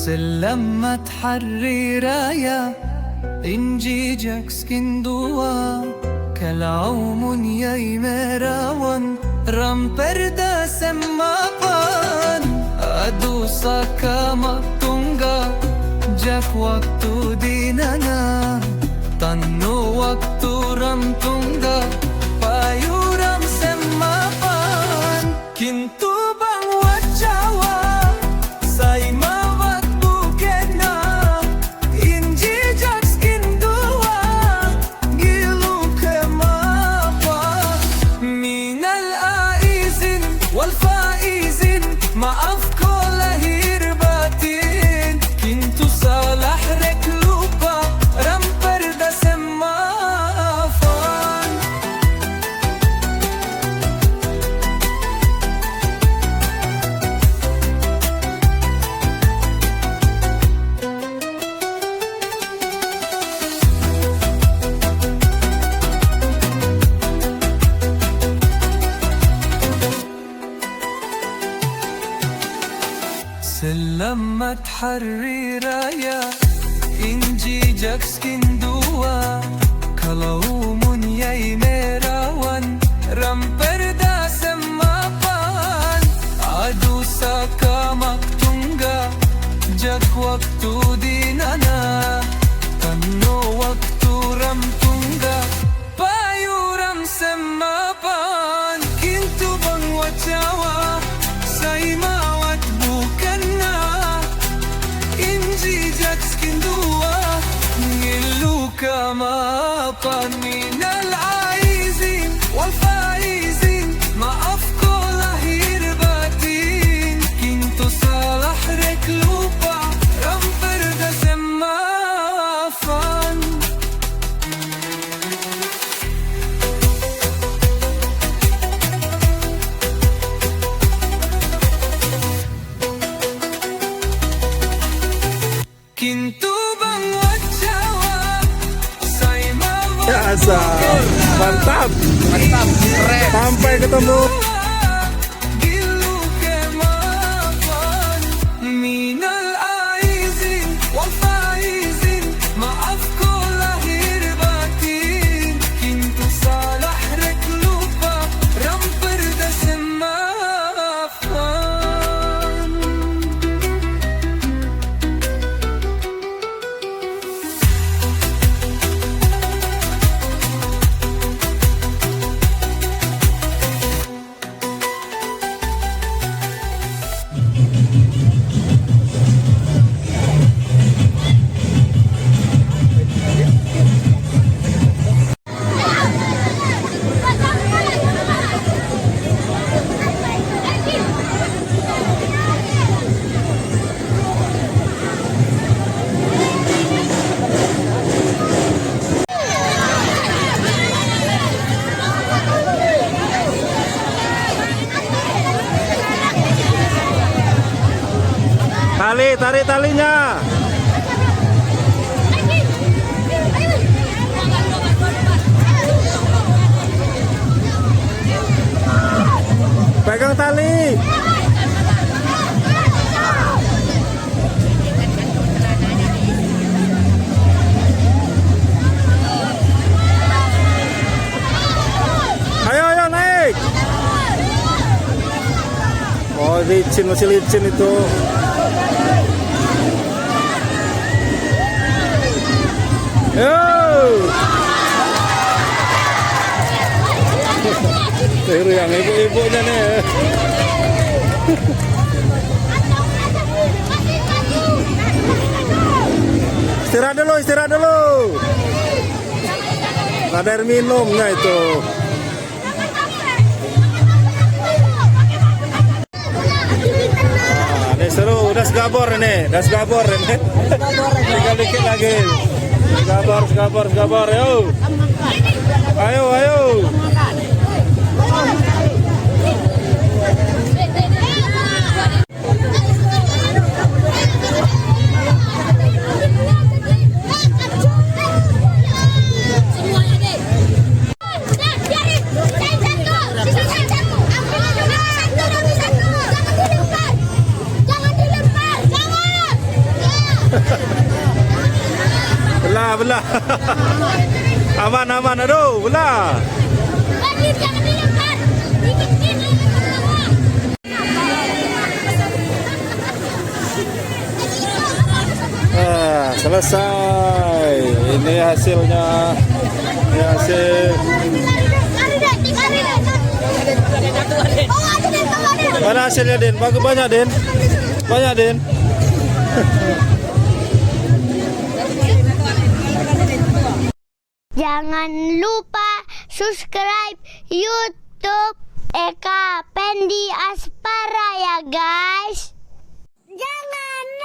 Selamat Hari Raya Inji Jakskin dua Kalau munyai merawan Ramperda semapan Adu saka tungga Jak waktu dinana Tanu waktu ram tungga Payuram semapan Kintu bang wajawa Sai mawat bukena Inji jakskin dua Gilu kemapa Minal aizin wal faizin Maaf ko lahir batin Kintu salah rek lupa Ramperda semaafan. Selamat Hari Raya Inji Jakskin dua Kalau munyai merawan Ramperda semapan Adu saka maktungga Jak waktu dinana Tanu waktu ram tungga Payuram semapan Kintu bang wajawa Sai mawat bukanna Inji jakskin dua Ngilu kemapan Minal aizin wal faizin Maaf ko lahir batin Kintu salah rek lupa Ramperda semaafan. Kintu bang wajawa Sai mawat Ya, asal. Mantap. Mantap, keren. Sampai ketemu. Gilu kemaafan Minal aizin wal faizin Maaf ko lahir batin Kintu salah rek lupa Ramperda semaafan. Tali, tarik talinya. Pegang tali. Ayo, ayo naik. Oh, licin, masih licin itu. Yo. Tiru yang ibu-ibunya nih. Istirahat dulu, istirahat dulu. Ada air minumnya itu. Nah, ini seru, udah segabor ini, udah segabor ini. Tinggal dikit lagi. Segabor, segabor, segabor, yo. Ayo, ayo. Semuanya deh. Nah, biarin. Saya jatuh. Sisi saya jatuh. Ambil satu demi satu. Jangan dilempar. Jangan dilempar. Jangan. Belah, belah. Aman, aman. Aduh, belah. Bagi jangan dilempar. Dikit semua. Ah, selesai. Ini hasilnya. Ini hasil. Lari deh, lari deh. Oh, ada deh, ada. Mana hasilnya, Din? Bagus banyak, Din. Banyak, Din. Jangan lupa subscribe YouTube Eka Pendi Aspara ya, guys. Jangan.